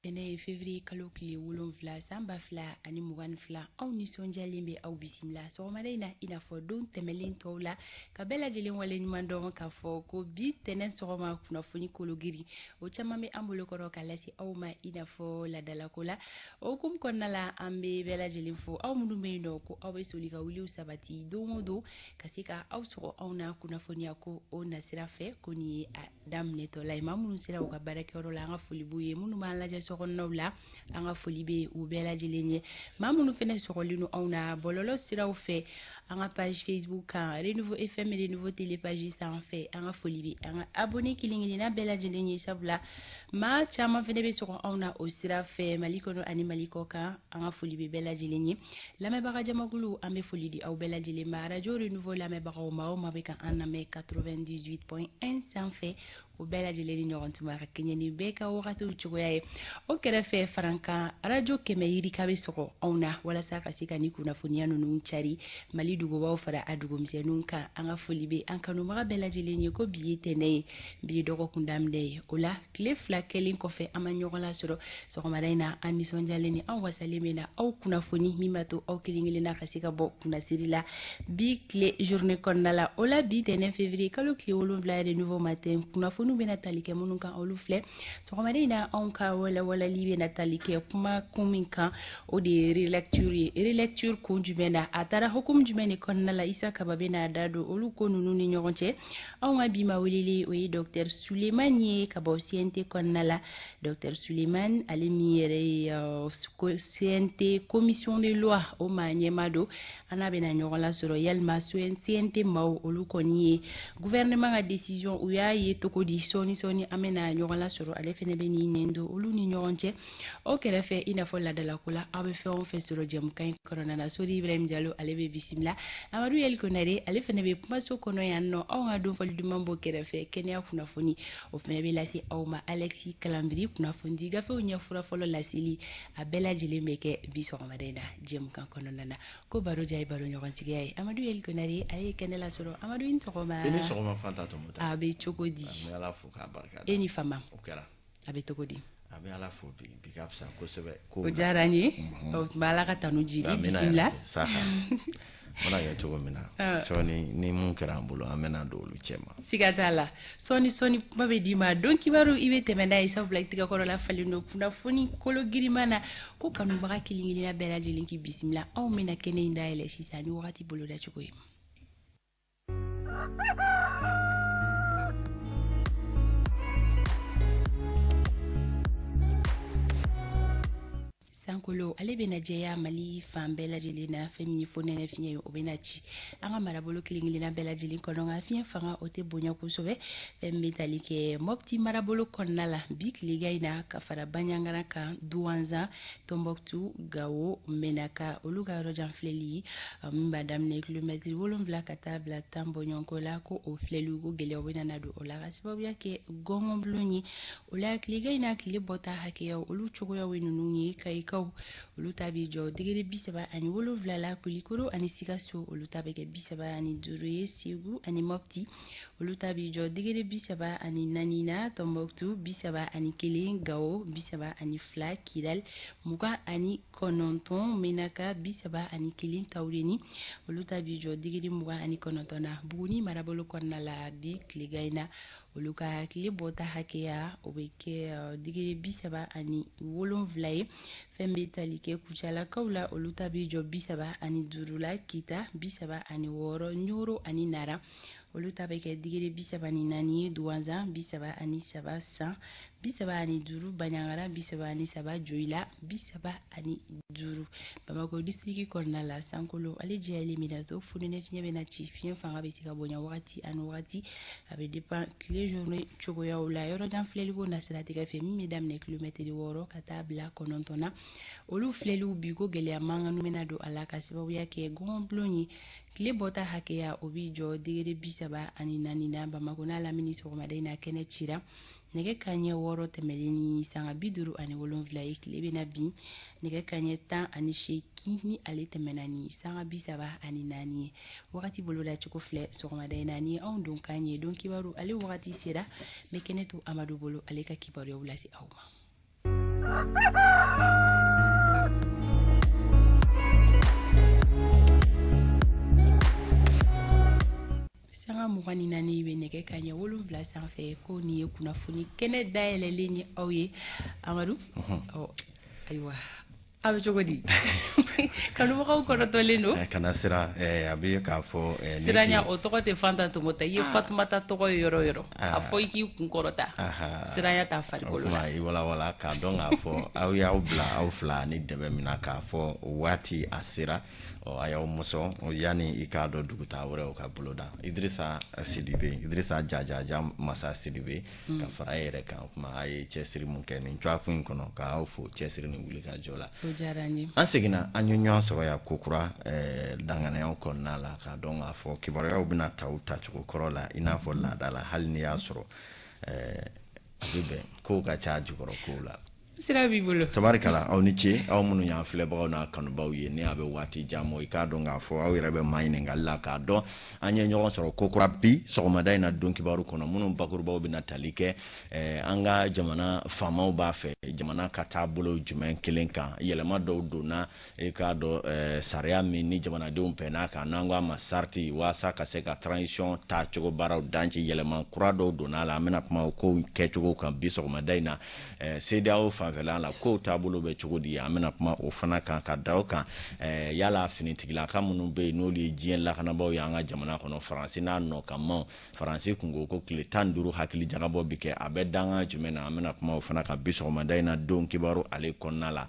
Tɛnɛ ye février kalo tile 7 san 2022. Anw nisɔndiyalen bɛ aw bisimila sɔgɔmada in na, i n'a fɔ don tɛmɛlen tɔw la, ka bɛɛ lajɛlen waleɲuman dɔn k'a fɔ ko bi tɛnɛ sɔgɔma kunnafoni kologiri o caman bɛ an bolokɔrɔ ka lase aw ma, i n'a fɔ ladalako la. O hukumu kɔnɔna la, an bɛ bɛɛ lajɛlen fo, aw minnu bɛ yen nɔ ko aw bɛ soli ka wuliw sabati don o don ka se ka aw sɔgɔ anw na kunnafoniya ko o nasira fɛ. Ko nin ye a daminɛtɔla ye, maa minnu sera u ka baarakɛyɔrɔ la, an ka foli b'u ye. Minnu b'an lajɛ sokɔnɔnaw la, an ka foli bɛ u bɛɛ lajɛlen ye. Maa minnu fɛnɛ sɔgɔlen don anw na bɔlɔlɔ siraw fɛ, an ka page Facebook kan, Renouveau FM, Renouveau Télé page sanfɛ, an ka foli bɛ an ka abonné kelen kelenna bɛɛ lajɛlen ye, sabula maa caman fɛnɛ bɛ sɔgɔ anw na o sira fɛ Mali kɔnɔ ani Mali kɔ kan. An ka foli bɛ bɛɛ lajɛlen ye. Lamɛnbaga jamakulu, an bɛ foli di aw bɛɛ lajɛlen ma. Radio Renouveau lamɛnbagaw, maa o maa bɛ ka an lamɛn 98.1 sanfɛ, o bɛɛ lajɛlen ni ɲɔgɔn tuma ka kɛɲɛ ni bɛɛ ka wagatiw cogoya ye. O kɛrɛfɛ, farankan radio 100 yirika bɛ sɔgɔ anw na walasa ka se ka ni kunnafoniya ninnu cari Mali dugubaw fara a dugumisɛnninw kan. An ka foli bɛ an kanubaga bɛɛ lajɛlen ye. Ko bi ye tɛnɛ ye, bi ye dɔgɔkun daminɛ ye. O la, tile 2 kɛlen kɔfɛ an ma ɲɔgɔn lasɔrɔ sɔgɔmada in na, an nisɔndiyalen ni an wasalen bɛ na aw kunnafoni min b'a to aw kelen kelenna ka se ka bɔ kunnasiri la bi tile journée kɔnɔna la. O la, bi tɛnɛ février kalo tile 7, Renouveau Matin kunnafoniw bɛna tali kɛ minnu kan, olu filɛ. Sɔgɔmada in na, anw ka walawalali bɛna tali kɛ kuma kun min kan, o de ye relecture ye. Relecture kun jumɛn na, a taara hukumu jumɛn de kɔnɔna la, Isa Kaba bɛna da don olu ko ninnu ni ɲɔgɔn cɛ. Anw ka bi ma welele, o ye docteur Sulemani ye ka bɔ CNT kɔnɔna la. Docteur Sulemani, ale min yɛrɛ ye CNT commission de loi o maa ɲɛma don, an n'a bɛna ɲɔgɔn lasɔrɔ yalima CNT maaw olu kɔni ye gouvernement ka décision u y'a ye cogo di. Sɔɔni sɔɔni an bɛna ɲɔgɔn lasɔrɔ, ale fɛnɛ bɛ n'i nɛn don olu ni ɲɔgɔn cɛ. O kɛrɛfɛ, i n'a fɔ ladalako la, aw bɛ fɛn o fɛn sɔrɔ jɛmukan in kɔnɔna na, Sori Ibrahim Jalo ale bɛ bisimila, Amadu Yɛli Konare ale fɛnɛ bɛ kumaso kɔnɔ yan nɔ. Anw ka don fɔli duman b'o kɛrɛfɛ, kɛnɛya kunnafoni o fɛnɛ bɛ lase aw ma, Alexis Kalambiri kunnafoni gafew ɲɛfura fɔlɔ laseli, a bɛɛ lajɛlen bɛ kɛ bi sɔgɔmada in na jɛmukan kɔnɔna na. Ko baro diya ye baro ɲɔgɔntigiya ye. Amadu Yɛli Konare, ale ye kɛnɛ lasɔrɔ. Amadu, i ni sɔgɔma. I ni sɔgɔma, Fanta Tɔmɔta. A bɛ cogo di? An bɛ Ala fo k'a barika da. E ni fama? O kɛra. A bɛ cogo di? An bɛ Ala fo, bi bi ka fisa kosɛbɛ. O diyara n ye, o tun bɛ Ala ka tanu jigi. Bisimila. Saha mana kɛ cogo min na, sɔɔni ni mun kɛra an bolo, an bɛna don olu cɛ ma. Siga t'a la, sɔɔni sɔɔni kuma bɛ d'i ma. Don kibaru, i bɛ tɛmɛ n'a ye, sabula i tigɛkɔrɔla falen don kunnafoni kolo girinman na. Ko kanubaga kelen kelenna bɛɛ lajɛlen k'i bisimila. Anw bɛna kɛnɛ in dayɛlɛ sisan ni wagati boloda cogo ye. Sankolo ale bɛna jɛya Mali fan bɛɛ lajɛlen na. Fɛn min ye fonɛnɛ fiɲɛ ye, o bɛna ci an ka marabolo kelen kelenna bɛɛ lajɛlen kɔnɔ, nka fiɲɛ fanga o tɛ bonya kosɛbɛ. Fɛn min bɛ tali kɛ Mɔpti marabolo kɔnɔna la bi tilegan in na, ka fara Banjagara kan, Duwanzan, Tɔnbɔkutu, Gawo, Menaka, olu ka yɔrɔ jan filɛli min b'a daminɛ kilomɛtiri 7 ka taa bila 10 bɔɲɔgɔnko la, ko o filɛli ko gɛlɛyaw bɛna na don o la ka sababuya kɛ gɔngɔnbulon ye. O la, tilegan in na, tile bɔta hakɛyaw olu cogoyaw ye ninnu ye: Kayikaw olu ta bɛ jɔ degré 37 la, Kulikoro ani Sikaso olu ta bɛ kɛ 35 ye, Segu ani Mɔpti olu ta bɛ jɔ degré 34 na, Tɔnbɔkutu 31, Gawo 32, Kidal 29, Menaka 31, Tawudeni olu ta bɛ jɔ degré 29 na. Buguni marabolo kɔnɔna la bi tilegan in na, olu ka tile bɔta hakɛya o bɛ kɛ degré 37 ye. Fɛn bɛ tali kɛ Kucalakaw la, olu ta bɛ jɔ 35 la, Kita 36, Ɲoro ani Nara olu ta bɛ kɛ degré 34 ye, Duwanzan 33, San 35, Banjagara 33, Joyila 35. Bamakɔ district kɔnɔna la, sankolo ale jɛyalen bɛna to, fonɛnɛ fiɲɛ bɛna ci, fiɲɛ fanga bɛ se ka bonya wagati ani wagati, a bɛ dépend tile journée cogoyaw la. Yɔrɔjan filɛliko na siratigɛ fɛ, min bɛ daminɛ kilomɛtiri 6 ka taa bila 9 na, olu filɛliw bi ko gɛlɛya mankan bɛna don a la ka sababuya kɛ gɔngɔnbulon ye. Tile bɔta hakɛya o bɛ jɔ degré 34 na. Bamakɔ n'a lamini, sɔgɔmada in na kɛnɛ cira nɛgɛ kanɲɛ 6 tɛmɛlen ni sanga 57 ye. Tile bɛna bin nɛgɛ kanɲɛ 18 ni ale tɛmɛna ni sanga 34 ye. Wagati boloda cogo filɛ sɔgɔmada in na ni anw don kan ye. Don kibaru ale wagati sera, n bɛ kɛnɛ to Amadu bolo, ale ka kibaruyaw lase aw ma. Sanga 24 bɛ nɛgɛ kanɲɛ 7 sanfɛ. Ko nin ye kunnafoni kɛnɛ dayɛlɛlen ye aw ye. Amadu, ɔ ayiwa, a bɛ cogo di? Kanubagaw kɔrɔtɔlen don. Kana siran, a bɛ k'a fɔ. Siranya o tɔgɔ tɛ Fanta Tɔmɔta i ye. Fatumata tɔgɔ ye yɔrɔ o yɔrɔ, a fɔ i k'i kun kɔrɔta, siranya t'a farikolo la. I walawala k'a dɔn k'a fɔ aw y'aw bila aw fila ni dɛmɛ min na, k'a fɔ waati a sera. Ɔ, a y'aw mɔsɔn yanni i k'a dɔn dugutaa wɛrɛw ka boloda. Idrissa Sidibe, Idrissa Jajaja Masa Sidibe, ka fara e yɛrɛ kan, o kuma a ye cɛsiri mun kɛ nin dɔgɔkun in kɔnɔ, k'aw fo cɛsiri ni wuli ka jɔ la. O diyara n ye. An seginna, an ye ɲɔgɔn sɔrɔ yan kokura danganiyaw kɔnɔna la, k'a dɔn k'a fɔ kibaruyaw bɛna ta u tacogo kɔrɔ la, i n'a fɔ laada la. Hali n'i y'a sɔrɔ a bɛ bɛn kow ka ca jukɔrɔ kow la. Sira b'i bolo. Tabarikala, aw ni ce, aw minnu y'an filɛbagaw n'a kanubaw ye. Ni a bɛ waati jan mɔ, i k'a dɔn k'a fɔ aw yɛrɛ bɛ maa ɲininkali la k'a dɔn an ye ɲɔgɔn sɔrɔ kokura bi sɔgɔmada in na don kibaru kɔnɔ, minnu bakurubaw bɛna tali kɛ an ka jamana faamaw b'a fɛ jamana ka taa bolo jumɛn kelen kan. Yɛlɛma dɔw donna, i k'a dɔn, sariya min ni jamanadenw bɛnn'a kan, n'an ko a ma charte, waasa ka se ka transition taacogo baaraw danci, yɛlɛma kura dɔw donna a la. An bɛna kuma o kow kɛcogo kan bi sɔgɔmada in na. CEDEAO fanfɛla la, kow taabolo bɛ cogo di? An bɛna kuma o fana kan ka da o kan. Yala finitigilaka minnu bɛ yen, n'olu ye diɲɛ lakanabaaw ye an ka jamana kɔnɔ, Faransi n'a nɔ ka maw, Faransi kun ko ko tile 15 hakili jagabɔ bi kɛ, a bɛ dangan jumɛn na? An bɛna kuma o fana kan bi sɔgɔmada in na don kibaru ale kɔnɔna la.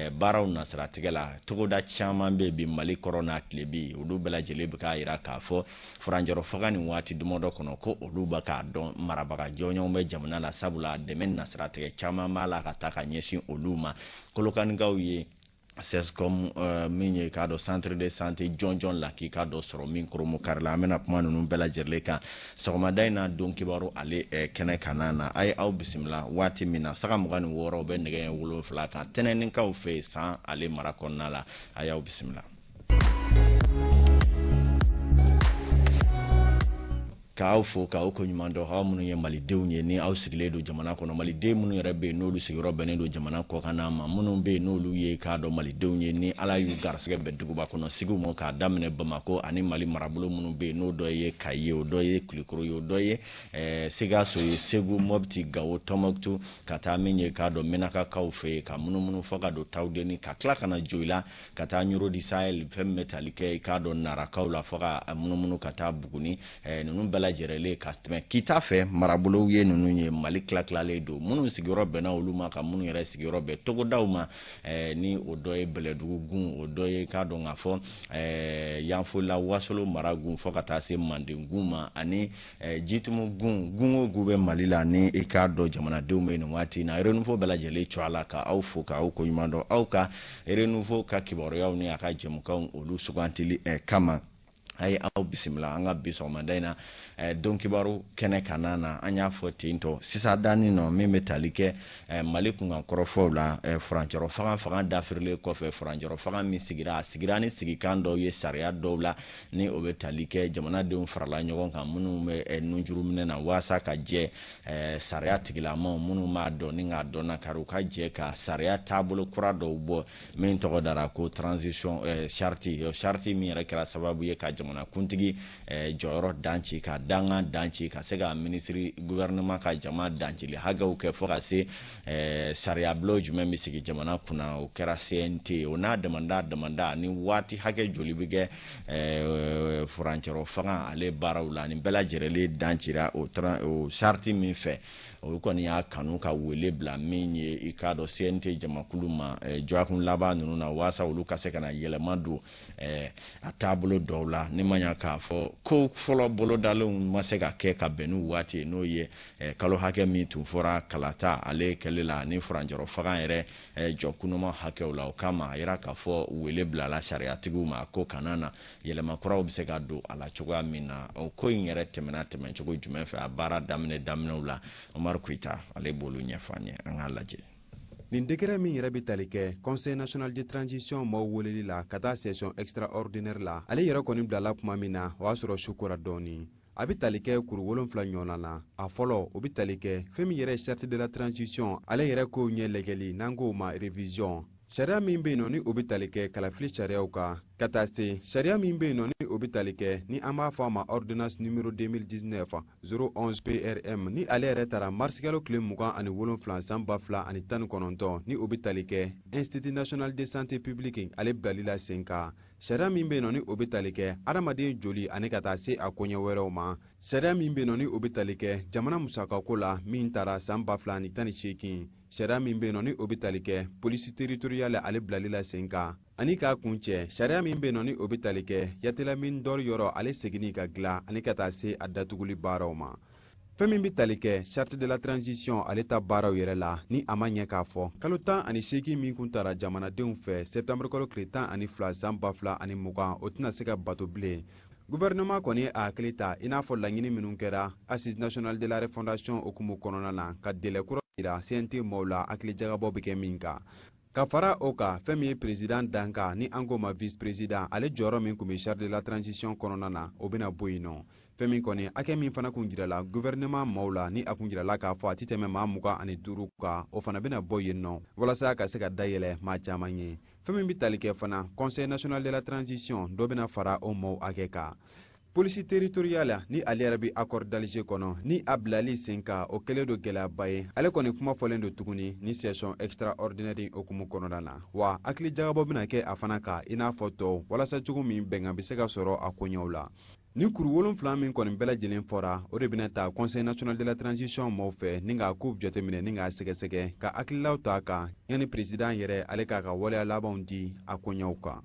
Baaraw nasiratigɛ la, togoda caman bɛ bi Mali kɔrɔ n'a tilebin, olu bɛɛ lajɛlen bɛ k'a jira k'a fɔ furancɛrɔ fanga nin waati damadɔ kɔnɔ, ko olu bɛ k'a dɔn marabaga jɔnjɔnw bɛ jamana la, sabula dɛmɛ nasiratigɛ caman b'a la ka taa ka ɲɛsin olu ma. Kolokanikaw ye CSCOM min ye k'a dɔn centre de santé jɔnjɔn la k'i k'a dɔn sɔrɔ min koromo kari la. An bɛna kuma ninnu bɛɛ lajɛlen kan sɔgɔmada in na don kibaru ale kɛnɛ kanna na. A ye aw bisimila waati min na saga 26 bɛ nɛgɛ 7 kan tɛnɛnikaw fɛ yen san ale mara kɔnɔna la. A y'aw bisimila k'aw fo k'aw ko ɲuman dɔn, aw minnu ye malidenw ye ni aw sigilen don jamana kɔnɔ, maliden minnu yɛrɛ bɛ yen n'olu sigiyɔrɔ bɛnnen don jamana kɔkanna ma, minnu bɛ yen n'olu ye k'a dɔn malidenw ye ni Ala y'u garisɛgɛ bɛn duguba kɔnɔ sigiw ma, k'a daminɛ Bamakɔ ani Mali marabolo minnu bɛ yen, n'o dɔ ye Kayi ye, o dɔ ye Kulukoro ye, o dɔ ye Sikaso ye, Segu, Mɔpiti, Gawo, Tɔnbɔkutu, ka taa min ye k'a dɔn Menakakaw fɛ yen, ka munumunu fɔ ka don Tawudeni, ka tila ka na Joyila, ka taa Ɲoro di Sahel, fɛn min bɛ tali kɛ i k'a dɔn Narakaw la, fɔ ka munumunu ka taa Buguni. Ninnu bɛɛ lajɛlen ka tɛmɛ Kita fɛ, marabolow ye ninnu ye Mali tila-tilalen don, minnu sigiyɔrɔ bɛnna olu ma, ka minnu yɛrɛ sigiyɔrɔ bɛn togodaw ma, ni o dɔ ye Bɛlɛdugu gun, o dɔ ye k'a dɔn k'a fɔ Yanfolila, Wasolo mara gun, fɔ ka taa se Manden gun ma, ani Jitumu gun. Gun o gun bɛ Mali la ni i k'a dɔn jamanadenw bɛ nin waati in na, Renouveau bɛɛ lajɛlen cɔ a la ka aw fo k'aw ko ɲuman dɔn aw ka Renouveau ka kibaruyaw ni a ka jɛmukanw olu sugantili kama. A ye aw bisimila an ka bi sɔgɔmada in na don kibaru kɛnɛ kanna na. An y'a fɔ ten tɔ sisan danni nɔ min bɛ tali kɛ Mali kunkan kɔrɔfɔw la, furancɛrɔ fanga dafirilen kɔfɛ, furancɛrɔ fanga min sigira, a sigira ni sigikan dɔw ye sariya dɔw la, ni o bɛ tali kɛ jamanadenw farala ɲɔgɔn kan minnu bɛ nunjuru minɛ na, waasa ka jɛ sariya tigilamaw minnu b'a dɔn ni k'a dɔn na kari, u ka jɛ ka sariya taabolo kura dɔw bɔ min tɔgɔ dara ko transition charte. Charte min yɛrɛ kɛra sababu ye ka jamanakuntigi jɔyɔrɔ danci, ka dangan danci, ka se ka minisiri gouvernement ka jama dancili hakɛw kɛ, fo ka se sariya bulon jumɛn bɛ sigi jamana kunna, o kɛra CNT, o n'a damanda damanda, ni waati hakɛ joli bɛ kɛ furancɛrɔ fanga ale baaraw la. Nin bɛɛ lajɛlen dancira o charte min fɛ, olu kɔni y'a kanu ka wele bila min ye i k'a dɔn CNT jamakulu ma dɔgɔkun laban ninnu na, waasa olu ka se ka na yɛlɛma don a taabolo dɔw la, ni ma ɲa k'a fɔ ko fɔlɔ bolodalenw ma se ka kɛ ka bɛn n'u waati ye, n'o ye kalo hakɛ min tun fɔra kalata ale kɛli la ni furancɛrɔ fanga yɛrɛ jɔkunuma hakɛw la. O kama a yira k'a fɔ wele bilala sariyatigiw ma ko kana na yɛlɛma kuraw bɛ se ka don a la cogoya min na. O ko in yɛrɛ tɛmɛna tɛmɛcogo jumɛn fɛ a baara daminɛ daminɛw la, Omar Koyita ale b'olu ɲɛfɔ an ye, an k'a lajɛ. Nin décret min yɛrɛ bɛ tali kɛ Conseil national de transition maaw weleli la ka taa session extraordinaire la, ale yɛrɛ kɔni bilala kuma min na, o y'a sɔrɔ su kora dɔɔni. A bɛ tali kɛ kuru 7 ɲɔgɔnna na. A fɔlɔ, o bɛ tali kɛ fɛn min yɛrɛ charte de la transition ale yɛrɛ kow ɲɛ lajɛli, n'an k'o ma révision. Sariya min bɛ yen nɔ, ni o bɛ tali kɛ kalafili sariyaw kan, ka taa se sariya min bɛ yen nɔ, ni o bɛ tali kɛ ni an b'a fɔ a ma ordonnance numéro 2019 011 PRM, ni ale yɛrɛ taara marisikalo tile 27 san 2019, ni o bɛ tali kɛ Institut national de santé publique ale bilali la sen kan. Sariya min bɛ yen nɔ, ni o bɛ tali kɛ adamaden joli ani ka taa se a koɲɛ wɛrɛw ma. Sariya min bɛ yen nɔ, ni o bɛ tali kɛ jamana musakako la min taara san 2018. Sariya min bɛ yen nɔ, ni o bɛ tali kɛ police territoriale ale bilali la sen kan, ani k'a kun cɛ sariya min bɛ yen nɔ, ni o bɛ tali kɛ Yatela mine d'or yɔrɔ ale seginni ka dilan ani ka taa se a datuguli baaraw ma. Fɛn min bɛ tali kɛ charte de la transition ale ta baaraw yɛrɛ la, ni a ma ɲɛ k'a fɔ kalo 18 min kun tara jamanadenw fɛ septembre kalo tile 12 san 2020, o tɛna se ka bato bilen. Gouvernement kɔni ye a hakili ta, i n'a fɔ laɲini minnu kɛra Assise nationale de la refondation hukumu kɔnɔna na, ka délai kura yira CNT maaw la hakilijagabɔ bɛ kɛ min kan. Ka fara o kan, fɛn min ye président dankan, ni an k'o ma vice président, ale jɔyɔrɔ min tun bɛ charte de la transition kɔnɔna na, o bɛna bɔ yen nɔ. Fɛn min kɔni hakɛ min fana kun jirala gouvernement maaw la, ni a kun jirala k'a fɔ a tɛ tɛmɛ maa 25 kan, o fana bɛna bɔ yen nɔ walasa ka se ka dayɛlɛ maa caman ye. Fɛn min bɛ tali kɛ fana Conseil national de la transition, dɔ bɛna fara o maaw hakɛ kan. Police territoriale, ni ale yɛrɛ bɛ accord d'Alger kɔnɔ, ni a bilali sen kan, o kɛlen don gɛlɛyaba ye. Ale kɔni kuma fɔlen don tuguni ni session extraordinaire hukumu kɔnɔna na, wa hakilijagabɔ bɛna kɛ a fana kan i n'a fɔ tɔw, walasa cogo min bɛnkan bɛ se ka sɔrɔ a koɲɛw la. Ni kuru 7 min kɔni bɛɛ lajɛlen fɔra, o de bɛna ta Conseil national de la transition maaw fɛ ni k'a kow jateminɛ ni k'a sɛgɛsɛgɛ ka hakililaw ta a kan, yanni président yɛrɛ ale k'a ka waleya labanw di a koɲɛw kan.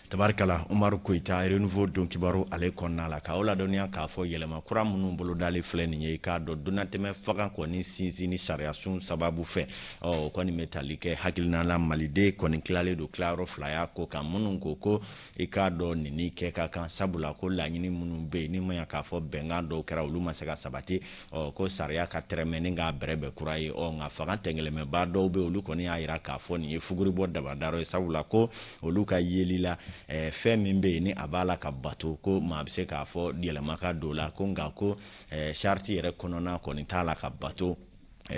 Tabarikala Umaru Koyita, Renouveau don kibaru ale kɔnɔna la, k'aw ladɔnniya k'a fɔ yɛlɛma kura minnu bolodali filɛ nin ye, i k'a dɔn donnatɛmɛ fanga kɔni sinsin ni sariyasun sababu fɛ, ɔ o kɔni bɛ tali kɛ hakilina la. Maliden kɔni tilalen don tilayɔrɔ fila y'a ko kan, minnu ko ko i k'a dɔn nin ni kɛ ka kan, sabula ko laɲini minnu bɛ yen ni ma ɲa k'a fɔ bɛnkan dɔw kɛra, olu ma se ka sabati, ɔ ko sariya ka tɛrɛmɛ ni k'a bɛrɛbɛn kura ye. Ɔ nka fanga tɛngɛlɛmɛba dɔw bɛ, olu kɔni y'a yira k'a fɔ nin ye fuguri bɔ dabadaro ye, sabula ko olu ka yeli la, fɛn min bɛ yen ni a b'a la ka bato, ko maa bɛ se k'a fɔ yɛlɛma ka don la, ko nka ko charte yɛrɛ kɔnɔna kɔni t'a la ka bato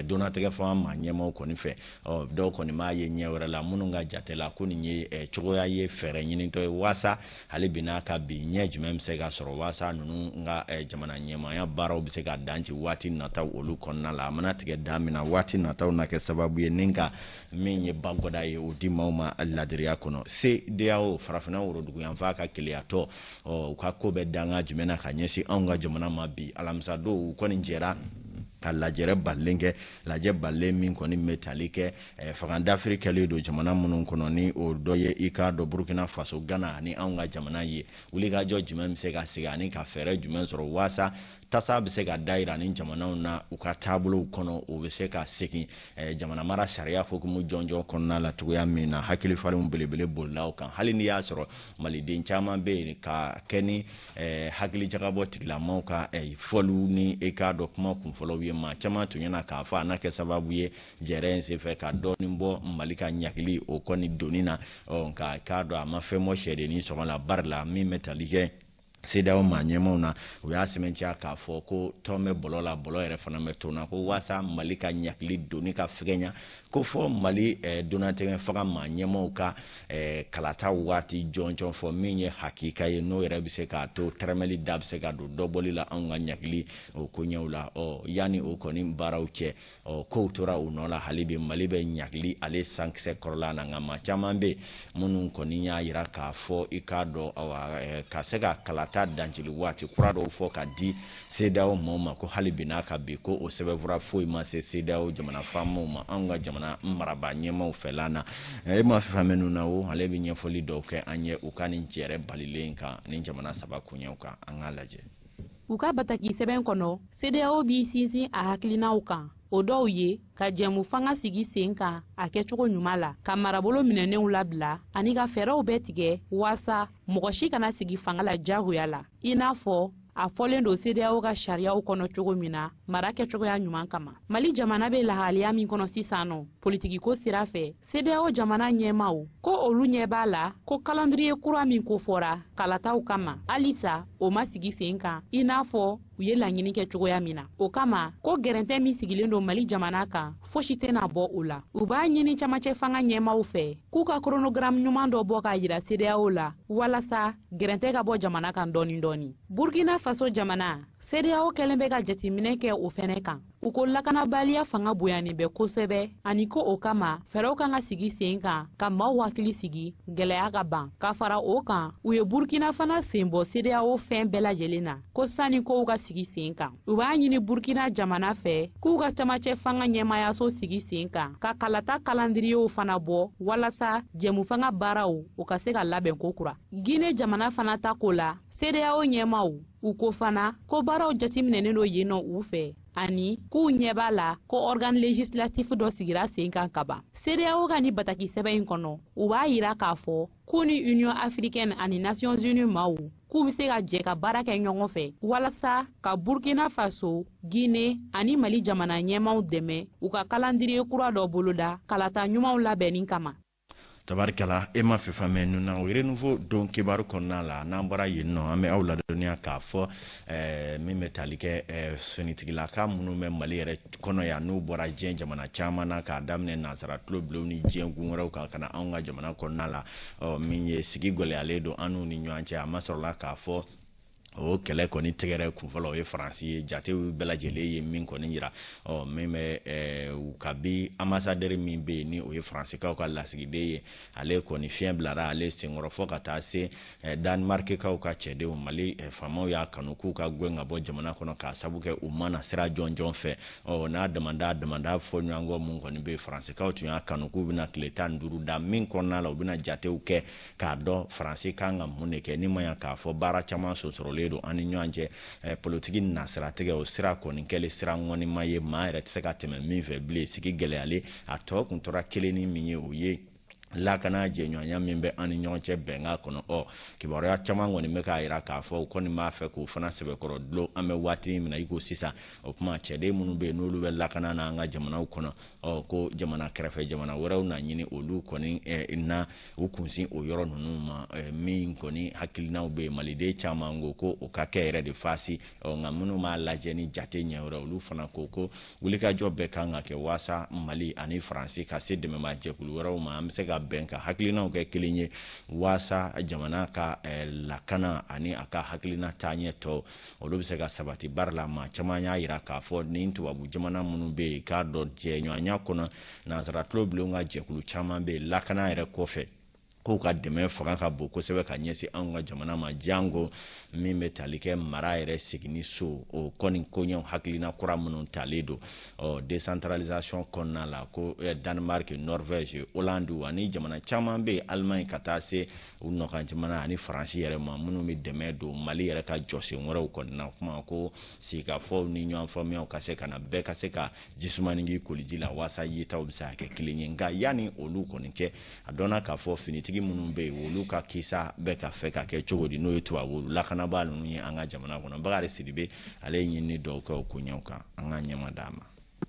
donnatigɛ fanga maa ɲɛmaw kɔni fɛ. Ɔ dɔw kɔni b'a ye ɲɛ wɛrɛ la, minnu ka jate la ko nin ye cogoya ye fɛɛrɛ ɲinitɔ ye waasa hali bi n'a ka bi ɲɛ jumɛn bɛ se ka sɔrɔ waasa ninnu ka jamana ɲɛmaaya baaraw bɛ se ka dan ci waati nataw olu kɔnɔna la. A mana tigɛ dan min na, waati nataw na kɛ sababu ye ni ka min ye bagɔda ye o di maaw ma ladiriya kɔnɔ. CEDEAO, farafinna woroduguyanfan ka keleyatɔ, ɔ u ka ko bɛ danga jumɛn na ka ɲɛsin anw ka jamana ma bi alamisa don? U kɔni jɛra ka lajɛrɛ balilen kɛ, lajɛ balilen min kɔni bɛ tali kɛ fanga dafiri kɛlen don jamana minnu kɔnɔ, ni o dɔ ye i k'a dɔn Burukina Faso, Gana ani anw ka jamana ye. Wulikajɔ jumɛn bɛ se ka sigi ani ka fɛɛrɛ jumɛn sɔrɔ waasa tasa bɛ se ka dayira ni jamanaw na u ka taabolow kɔnɔ, o bɛ se ka segin jamana mara sariya hukumu jɔnjɔn kɔnɔna la cogoya min na? Hakili falenw belebele bolila o kan, hali n'i y'a sɔrɔ maliden caman bɛ yen ka kɛ ni hakili jagabɔ tigilamaw ka fɔliw ni e k'a dɔn kuma kunfɔlɔw ye. Maa caman tun ɲɛna k'a fɔ a n'a kɛ sababu ye jɛrɛ in senfɛ ka dɔɔnin bɔ Mali ka ɲagili o kɔni doni na. Ɔ nka k'a dɔn a ma fɛn bɔ sɛdennin sɔngɔ la, bari la min bɛ tali kɛ CEDEAO maa ɲɛmaw na, u y'a sɛmɛntiya k'a fɔ ko tɔn bɛ bɔlɔ la, bɔlɔ yɛrɛ fana bɛ tɔn na, ko waasa Mali ka ɲagili doni ka fɛgɛnya, ko fɔ Mali donnatɛmɛ fanga maa ɲɛmaw ka kalata waati jɔnjɔn fɔ min ye hakika ye, n'o yɛrɛ bɛ se k'a to tɛrɛmɛli da bɛ se ka don dɔbɔli la anw ka ɲagili o koɲɛw la. Ɔ yanni o kɔni baaraw cɛ, ɔ kow tora u nɔ la, hali bi Mali bɛ ɲagili ale sankisɛ kɔrɔla na. Nka maa caman bɛ minnu kɔni y'a yira k'a fɔ i k'a dɔn, awa, ka se ka kalata dancili waati kura dɔw fɔ ka di CEDEAO maaw ma, ko hali bi n'a ka bi ko o sɛbɛnfura foyi ma se CEDEAO jamana faamaw ma, anw ka jamana marabaa ɲɛmaw fɛla na. E ma fɛn minnu na, o ale bɛ ɲɛfɔli dɔw kɛ an ye u ka nin jɛrɛ balilen kan ni jamana saba koɲɛw kan. An k'a lajɛ. U ka bataki sɛbɛn kɔnɔ, CEDEAO b'i sinsin a hakilinaw kan. O dɔw ye ka jɛmu fanga sigi sen kan a kɛcogo ɲuman la, ka marabolo minɛnenw labila ani ka fɛɛrɛw bɛɛ tigɛ waasa mɔgɔ si kana sigi fanga la jagoya la, i n'a fɔ a fɔlen don CEDEAO ka sariyaw kɔnɔ cogo min na mara kɛcogoya ɲuman kama. Mali jamana bɛ lahaliya min kɔnɔ sisan nɔ politikiko sira fɛ, CEDEAO jamana ɲɛmaaw ko olu ɲɛ b'a la ko calendrier kura min kofɔra kalataw kama, halisa o ma sigi sen kan i n'a fɔ u ye laɲini kɛ cogoya min na. O kama ko gɛrɛntɛ min sigilen don Mali jamana kan, fosi tɛna bɔ o la. U b'a ɲini camancɛ fanga ɲɛmaaw fɛ k'u ka chronogramme ɲuman dɔ bɔ k'a yira CEDEAO la walasa gɛrɛntɛ ka bɔ jamana kan dɔɔni dɔɔni. Burkina Faso jamana, CEDEAO kɛlen bɛ ka jateminɛ kɛ o fɛnɛ kan. U ko lakanabaliya fanga bonyanin bɛ kosɛbɛ, ani ko o kama fɛɛrɛw kan ka sigi sen kan ka maaw hakili sigi gɛlɛya ka ban. Ka fara o kan, u ye Burkina fana sen bɔ CEDEAO fɛn bɛɛ lajɛlen na ko sanni kow ka sigi sen kan. U b'a ɲini Burkina jamana fɛ k'u ka camancɛ fanga ɲɛmaayaso sigi sen kan ka kalata kalandiriyew fana bɔ walasa jɛmufanga baaraw u ka se ka labɛn ko kura. Guinée jamana fana ta ko la, CEDEAO ɲɛmaaw u ko fana ko baaraw jateminɛnen don yen nɔ u fɛ, ani k'u ɲɛ b'a la ko organe législatif dɔ sigira sen kan kaban. CEDEAO ka ni bataki sɛbɛn in kɔnɔ, u b'a yira k'a fɔ k'u ni Union africaine ani Nations unies maaw k'u bɛ se ka jɛ ka baara kɛ ɲɔgɔn fɛ walasa ka Burkina Faso, Guinée ani Mali jamana ɲɛmaaw dɛmɛ u ka calendrier kura dɔ boloda kalata ɲumanw labɛnni kama. Tabarikala, e ma fɛn fɛn mɛn na o Renouveau don kibaru kɔnɔna la. N'an bɔra yen nɔ, an bɛ aw ladɔnniya k'a fɔ min bɛ tali kɛ finitigilaka minnu bɛ Mali yɛrɛ kɔnɔ yan, n'u bɔra diɲɛ jamana caman na, k'a daminɛ nansara tulo ni diɲɛ gun wɛrɛw kan ka na anw ka jamana kɔnɔna la. Ɔ min ye sigi gɛlɛyalen don an n'u ni ɲɔgɔn cɛ, a ma sɔrɔla k'a fɔ o kɛlɛ kɔni tɛgɛrɛ kunfɔlɔ o ye Faransi ye. Jatew bɛɛ lajɛlen ye min kɔni yira, ɔ min bɛ kabi ambassadeur min bɛ yen, ni o ye Faransikaw ka lasigiden ye, ale kɔni fiɲɛ bilara ale senkɔrɔ, fo ka taa se Danemarkekaw ka cɛdenw. Mali faamaw y'a kanu k'u ka gɛn ka bɔ jamana kɔnɔ k'a sabu kɛ u ma na sira jɔnjɔn fɛ. Ɔ n'a damanda fɔ ɲɔgɔn kɔ mun kɔni bɛ yen, Faransikaw tun y'a kanu k'u bɛna tile 15 da min kɔnɔna la, u bɛna jatew kɛ k'a dɔn Faransi kan ka mun de kɛ. Ni ma ɲa k'a fɔ baara caman sɔsɔrɔlen don an ni ɲɔgɔn cɛ, politiki nasiratigɛ, o sira kɔni kɛlen sira ŋɔnima ye, maa yɛrɛ tɛ se ka tɛmɛ min fɛ bilen. Sigi gɛlɛyalen, a tɔ kun tora kelen ni min ye, o ye lakana jɛɲɔgɔnya min bɛ an ni ɲɔgɔn cɛ bɛnkan kɔnɔ. Ɔ kibaruya caman kɔni bɛ k'a jira k'a fɔ u kɔni b'a fɛ k'o fana sɛbɛkɔrɔ dulon an bɛ waati min na i ko sisan. O tuma cɛden minnu bɛ yen, n'olu bɛ lakana na an ka jamanaw kɔnɔ, ɔ ko jamana kɛrɛfɛ jamana wɛrɛw na ɲini olu kɔni na u kunsin o yɔrɔ ninnu ma. Min kɔni hakilinaw bɛ yen, maliden caman ko ko o ka kɛ yɛrɛ de fasi. Ɔ nka minnu b'a lajɛ ni jate ɲɛ wɛrɛ, olu fana ko ko wulikajɔ bɛɛ kan ka kɛ waasa Mali ani Faransi ka se dɛmɛbaa jɛkulu wɛrɛw ma, an bɛ se ka bɛn ka hakilinaw kɛ kelen ye waasa jamana ka lakana ani a ka hakilina taaɲɛ tɔ olu bɛ se ka sabati. Baara la, maa caman y'a jira k'a fɔ ni tubabu jamana minnu bɛ yen, k'a dɔn jɛɲɔgɔnya kɔnɔ, nansara tulo ka jɛkulu caman bɛ yen lakana yɛrɛ kɔfɛ, k'u ka dɛmɛ fanga ka bon kosɛbɛ ka ɲɛsin anw ka jamana ma, jango min bɛ tali kɛ mara yɛrɛ seginni so o kɔni koɲɛw, hakilina kura minnu talen don ɔ décentralisation kɔnɔna la, ko Danemark, Norvège, Hollande ani jamana caman bɛ yen, Allemagne, ka taa se u nɔkan jamana ani Faransi yɛrɛ ma, minnu bɛ dɛmɛ don Mali yɛrɛ ka jɔsen wɛrɛw kɔni na. Kuma ko sigikafɔw ni ɲɔgɔn faamuyaw ka se ka na, bɛɛ ka se ka jisumani k'i koliji la waasa yetaw bɛ se ka kɛ kelen ye. Nka yanni olu kɔni cɛ, a dɔnna k'a fɔ finitigi minnu bɛ yen, olu ka kisa bɛ ka fɛ ka kɛ cogo di, n'o ye tubabu lakanabaa ninnu ye an ka jamana kɔnɔ. Bakari Sidibe, ale ye ɲinini dɔw kɛ o koɲɛw kan, an ka ɲɛma d'a ma.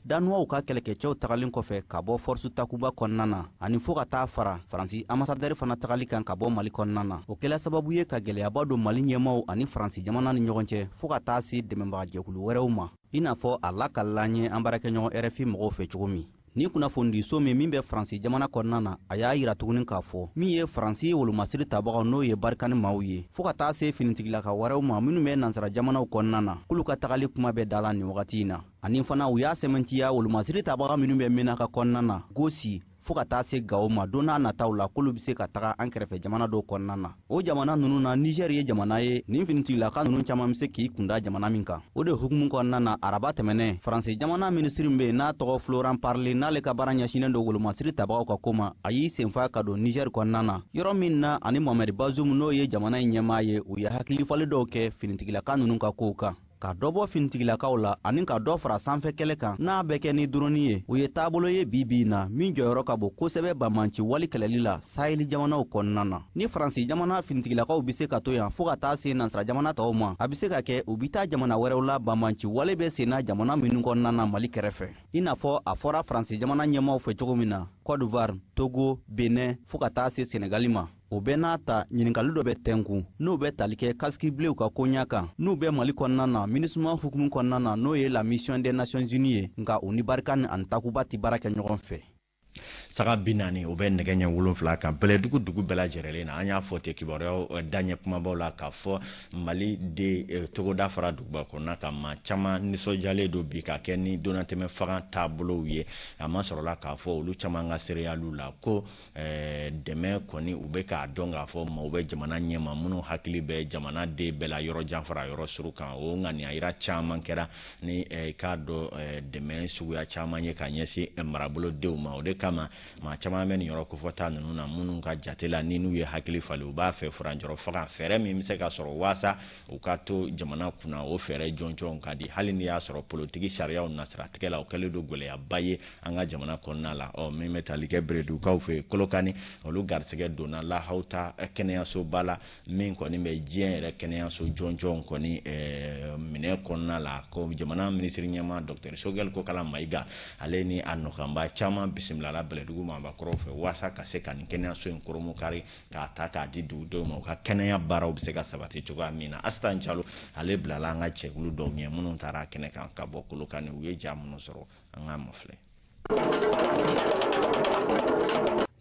Danuwaw ka kɛlɛkɛcɛw tagalen kɔfɛ ka bɔ Force Takuba kɔnɔna na, ani fɔɔ ka taa fara Faransi ambassadeur fana tagali kan ka bɔ Mali kɔnɔna na, o kɛla sababu ye ka gwɛlɛyaba don Mali ɲɛmaw ani Faransi jamana ni ɲɔgɔn cɛ, fɔɔ ka taa se dɛmɛbagajɛkulu wɛrɛw ma, i n'a fɔ a lakalila ye an baarakɛɲɔgɔn RFI mɔgɔw fɛ cogo min. Ni kunnafonidiso min bɛ Faransi jamana kɔnɔna na, a y'a yira tuguni k'a fɔ min ye Faransi wolomasiri tabagaw, n'o ye Barkhane maaw ye, fɔɔ ka taa se finitigilaka wɛrɛw ma minnu bɛ nansara jamanaw kɔnɔna na, k'olu ka tagali kuma bɛ da la nin wagati in na. Ani fana u y'a sɛmɛntiya wolomasiri tabaga minnu bɛ Menaka kɔnɔna na, Gosi, fɔɔ ka taa se Gawo ma, don n'a nataw la k'olu be se ka taga an kɛrɛfɛ jamana dɔw kɔnɔna na. O jamana nunu na, Niger ye jamana ye nin finitigilaka nunu caaman be se k'i kunda jamana min kan. O de hukumu kɔnɔna na, araba tɛmɛnɛ, Faransi jamana minisiri min be n'a tɔgɔ Florent Parly, n'ale ka baara ɲɛsinnen don wolomasiri tabagaw ka ko ma, a y'i senfa ka don Niger kɔnɔna na, yɔrɔ min na ani Mohamed Bazoum, n'o ye jamana in ɲɛmaa ye, u ye hakilifali dɔw kɛ finitigilaka nunu ka kow kan. Ka dɔ bɔ finitigilakaw la ani ka dɔ fara sanfɛ kɛlɛ kan n'a bɛ kɛ ni drone ye, o ye taabolo ye bi bi in na min jɔyɔrɔ ka bon kosɛbɛ banbanci wale kɛlɛli la saheli jamanaw kɔnɔna na. Ni Faransi jamana finitigilakaw bɛ se ka to yan fo ka taa se nansara jamana tɔw ma, a bɛ se ka kɛ u bɛ taa jamana wɛrɛw la banbanci wale bɛ senna jamana minnu kɔnɔna na Mali kɛrɛfɛ, i n'a fɔ a fɔra Faransi jamana ɲɛmaaw fɛ cogo min na, Côte d'Ivoire, Togo, Benin fo ka taa se Senegali ma. O bɛɛ n'a ta, ɲininkali dɔ bɛ tɛnku n'o bɛ tali kɛ casque bleuw ka koɲa kan n'u bɛ Mali kɔnɔna na MINUSMA hukumu kɔnɔna na, n'o ye la mission des Nations Unies ye, nka u ni Barkhane ani Takuba tɛ baara kɛ ɲɔgɔn fɛ. Saga 40, o bɛ nɛgɛ ɲɛ 7 kan Bɛlɛdugu dugu bɛɛ lajɛlen na. An y'a fɔ ten kibaruyaw daɲɛ kumabaw la k'a fɔ Mali de togoda fara duguba kɔnɔna kan, maa caman nisɔndiyalen don bi ka kɛ ni donnatɛmɛ fanga taabolow ye. A ma sɔrɔla k'a fɔ olu caman ka seereyaliw la ko dɛmɛ kɔni u bɛ k'a dɔn k'a fɔ maaw bɛ jamana ɲɛma minnu hakili bɛ jamana den bɛɛ la yɔrɔ jan fara yɔrɔ surun kan. O ŋaniya yira caman kɛra ni k'a dɔn dɛmɛ suguya caman ye ka ɲɛsin marabolodenw ma. O de kama maa caman bɛ nin yɔrɔ kofɔta ninnu na minnu ka jate la ni n'u ye hakili falen, u b'a fɛ furancɛrɔ faga fɛɛrɛ min bɛ se ka sɔrɔ waasa u ka to jamana kunna, o fɛɛrɛ jɔnjɔnw ka di, hali n'i y'a sɔrɔ politiki sariyaw nasiratigɛ la o kɛlen don gɛlɛyaba ye an ka jamana kɔnɔna la. Ɔ min bɛ tali kɛ Beredugukaw fɛ Kolokani, olu garisɛgɛ donna Lahawuta kɛnɛyasoba la min kɔni bɛ diɲɛ yɛrɛ kɛnɛyaso jɔnjɔnw kɔni minɛ kɔnɔna la. Ko jamana minisiri ɲɛmaa Dr Sogɛl Kokala Mayiga, ale ni a nɔkanba caman bisimilala Bɛlɛdugu maabakɔrɔw fɛ waasa ka se ka nin kɛnɛyaso in koromokari k'a ta k'a di dugudenw ma, u ka kɛnɛya baaraw bɛ se ka sabati cogoya min na. Asitan Jalo ale bilala an ka cɛkulu dɔw ɲɛ minnu taara kɛnɛ kan ka bɔ Kolokani, u ye ja minnu sɔrɔ an k'a mafilɛ.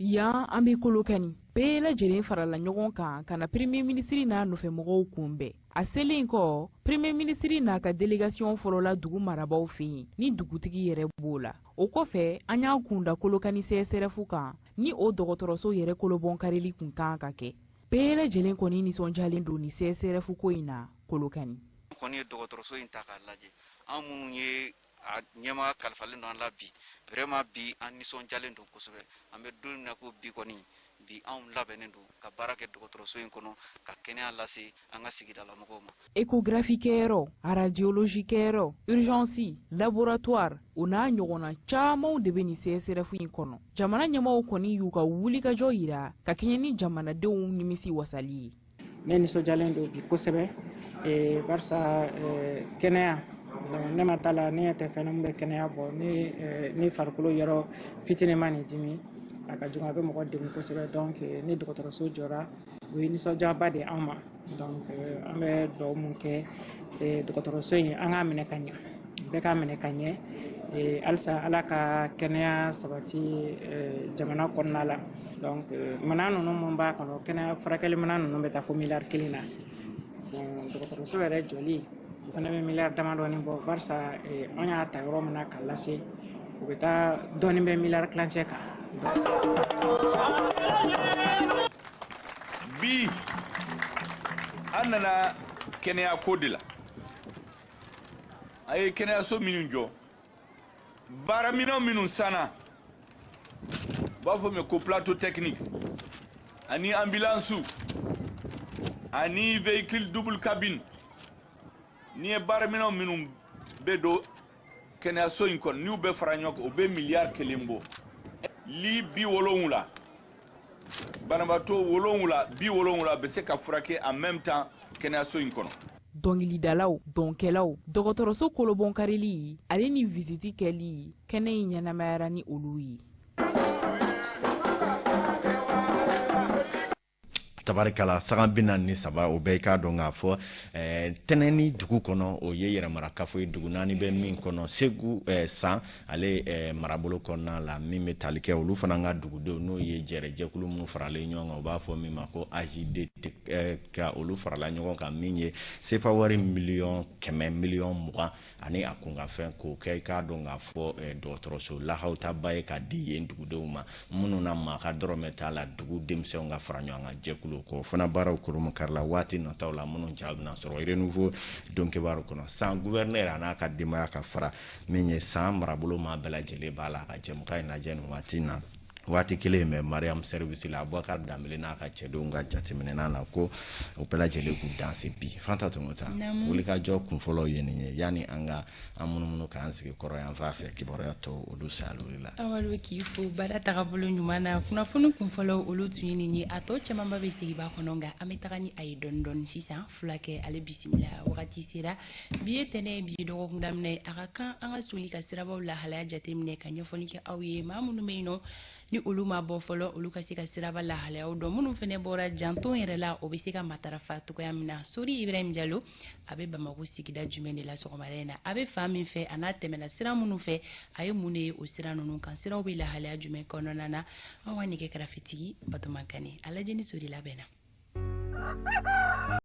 Yan an bɛ Kolokani, bɛɛ lajɛlen farala ɲɔgɔn kan ka na premier ministre n'a nɔfɛmɔgɔw kunbɛn. A selen kɔ, premier ministre n'a ka délégation fɔlɔla dugu marabaaw fɛ yen ni dugutigi yɛrɛ b'o la. O kɔfɛ, an y'an kunda Kolokani CSRF kan ni o dɔgɔtɔrɔso yɛrɛ kolobɔnkarili kun kan ka kɛ. Bɛɛ lajɛlen kɔni nisɔndiyalen don ni CSRF ko in na Kolokani. An kɔni ye dɔgɔtɔrɔso in ta k'a lajɛ, an minnu ye a ɲɛmaa kalifalen don an la bi, vraiment bi an nisɔndiyalen don kosɛbɛ. An bɛ don min na ko bi kɔni, bi anw labɛnnen don ka baara kɛ dɔgɔtɔrɔso in kɔnɔ ka kɛnɛya lase an ka sigidalamɔgɔw ma. Échographie kɛyɔrɔ, radiologie kɛyɔrɔ, urgence, laboratoire, o n'a ɲɔgɔnna camanw de bɛ nin CSRF in kɔnɔ. Jamana ɲɛmaaw kɔni y'u ka wulikajɔ yira ka kɛɲɛ ni jamanadenw nimisi wasali ye. Ne nisɔndiyalen don bi kosɛbɛ, barisa kɛnɛya ne ma t'a la, ne ɲɛ tɛ fɛn min bɛ kɛnɛya bɔ. Ni farikolo yɔrɔ fitinin ma nin dimi, a ka jugu, a bɛ mɔgɔ degun kosɛbɛ. Donc ni dɔgɔtɔrɔso jɔra, o ye nisɔndiyaba de ye an ma. Donc an bɛ dugawu mun kɛ dɔgɔtɔrɔso in, an k'a minɛ ka ɲɛ, bɛɛ k'a minɛ ka ɲɛ. Halisa Ala ka kɛnɛya sabati jamana kɔnɔna la. Donc minɛn ninnu mun b'a kɔnɔ, kɛnɛya furakɛli minɛn ninnu bɛ taa fo miliyari 1 na. Bon dɔgɔtɔrɔso yɛrɛ jɔli o fana bɛ miliyari damadɔni bɔ, barisa an y'a ta yɔrɔ min na k'a lase, o bɛ taa dɔɔnin bɛ miliyari tilancɛ kan. Bi an nana kɛnɛya ko de la. A ye kɛnɛyaso minnu jɔ, baaraminɛn minnu sanna, u b'a fɔ min ko plateau technique ani ambulance ani véhicule double cabine, n'i ye baaraminɛn minnu bɛ don kɛnɛyaso in kɔnɔ, n'u bɛɛ fara ɲɔgɔn kan, o bɛ miliyari 1 bɔ. Li 70, banabaatɔ 7 70 bɛ se ka furakɛ en même temps kɛnɛyaso in kɔnɔ. Dɔnkilidalaw, dɔnkɛlaw, dɔgɔtɔrɔso kolobɔnkarili ale ni visiti kɛli, kɛnɛ in ɲɛnamayara ni olu ye. Tabarikala, saga 43, o bɛɛ k'a dɔn k'a fɔ tɛnɛni dugu kɔnɔ, o ye yɛrɛmarakafo ye, dugu 4 bɛ min kɔnɔ Segu san ale marabolo kɔnɔna la, min bɛ tali kɛ olu fana ka dugudenw, n'o ye jɛrɛjɛkulu minnu faralen ɲɔgɔn kan, u b'a fɔ min ma ko AJDT, ka olu farala ɲɔgɔn kan min ye sefa wari miliyɔn 100 miliyɔn 20 ani a kunkanfɛn k'o kɛ i k'a dɔn k'a fɔ dɔgɔtɔrɔso lahawutaba ye ka di yen dugudenw ma minnu na maa ka dɔrɔmɛ t'a la, dugu denmisɛnw ka fara ɲɔgɔn kan jɛkulu k'o fana baaraw koromokarila waati nataw la minnu ja bɛna sɔrɔ renouveau donkibaru kɔnɔ. San gouverneur a n'a ka denbaya ka fara min ye san marabolo maa bɛɛ lajɛlen b'a la ka jɛmukan in lajɛ nin waati in na. Waati kelen bɛ Mariam service la, Abubakar Danbele n'a ka cɛdenw ka jateminɛ na ko o bɛɛ lajɛlen k'u danse bi. Fanta Tɔngɔta, wulikajɔ kunfɔlɔ ye nin ye yanni an ka an munumunu k'an sigi kɔrɔ yan fan fɛ, kibaruya tɔw olu sayaloli la. Amadu, k'i fo baara tagabolo ɲuman na. Kunnafoni kunfɔlɔ, olu tun ye nin ye. A tɔ camanba bɛ sigiba kɔnɔ, nka an bɛ taga ni a ye dɔɔni dɔɔni sisan. Fulakɛ, ale bisimila. Wagati sera. Bi ye tɛnɛ, bi ye dɔgɔkun daminɛ. A ka kan an ka soli ka sirabaw lahalaya jateminɛ ka ɲɛfɔli kɛ aw ye. Maa minnu bɛ yen nɔ ni olu ma bɔ fɔlɔ, olu ka se ka siraba lahalayaw dɔn. Minnu fana bɔra janton yɛrɛ la, o bɛ se ka matarafa cogoya min na. Sori Ibrahim Jalo, a bɛ Bamakɔ sigida jumɛn de la sɔgɔmada in na? A bɛ fan min fɛ, a n'a tɛmɛna sira minnu fɛ, a ye mun de ye o sira ninnu kan? Siraw bɛ lahalaya jumɛn kɔnɔna na? An ka nɛgɛ karafetigi Batoma Kane, a lajɛ ni Sori labɛnna.